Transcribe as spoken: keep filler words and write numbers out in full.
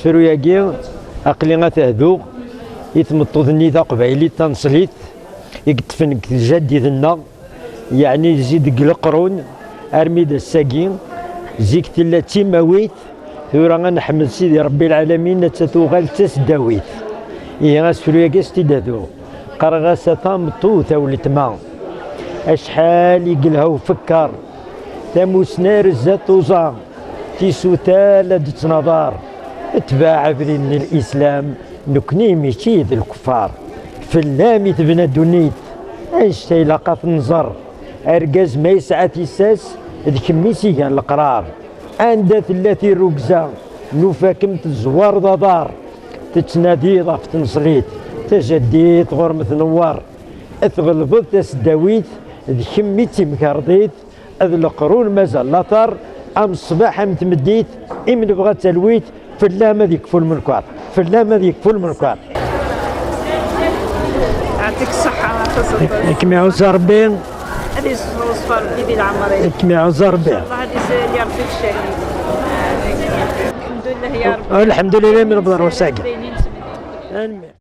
Asefru-agi, aql-i ad t-hduɣ i tmeṭṭut-nni taqbaylit taneṣlit i yeṭṭfen deg tjaddit-nneɣ, yeɛni tezzi-d deg leqrun armi d ass-agi. Zik tella d timawit, tura ad neḥmed Sidi Ṛebbi Lɛalamin, atta tuɣal d tasdawit. Ihi asefru-agi ad s-t-id-hduɣ, qqareɣ-as a tameṭṭut a weltma, acḥal i yelha ufekkar, tamussni ar zdat tuẓa, tisuta la d-ttnaḍar, tbeɛ abrid n lislam, nekni mačči d lkuffar. Fell-am i tebna ddunit, annect-a ilaq ad t-nẓer. Argaz ma yesɛa tissas, d kemm i s-igan leqrar. Anda tella tirrugza, nufa-kem tezwareḍ aḍar, tettnadiḍ ɣef tneṣlit, tajaddit ɣur-m tnewwar. Ad tɣelbeḍ tasdawit, d kemm i d timkerḍit, d leqrun mazal later, am ṣṣbeḥ am tmeddit, imi nebɣa talwit, fell-am ad yekfu lmenkar, fell-am ad yekfu lmenkar. يعطيك الصحة. Ad kem-iɛuzz Ṛebbi. هذه الصفة بدي العمرين. Ad kem-iɛuzz Ṛebbi. الله هذه يا ربي الشهيد. الحمد لله يا رب. Lḥemdulillah mi nebḍa ɣer wass-agi. Anemmirt.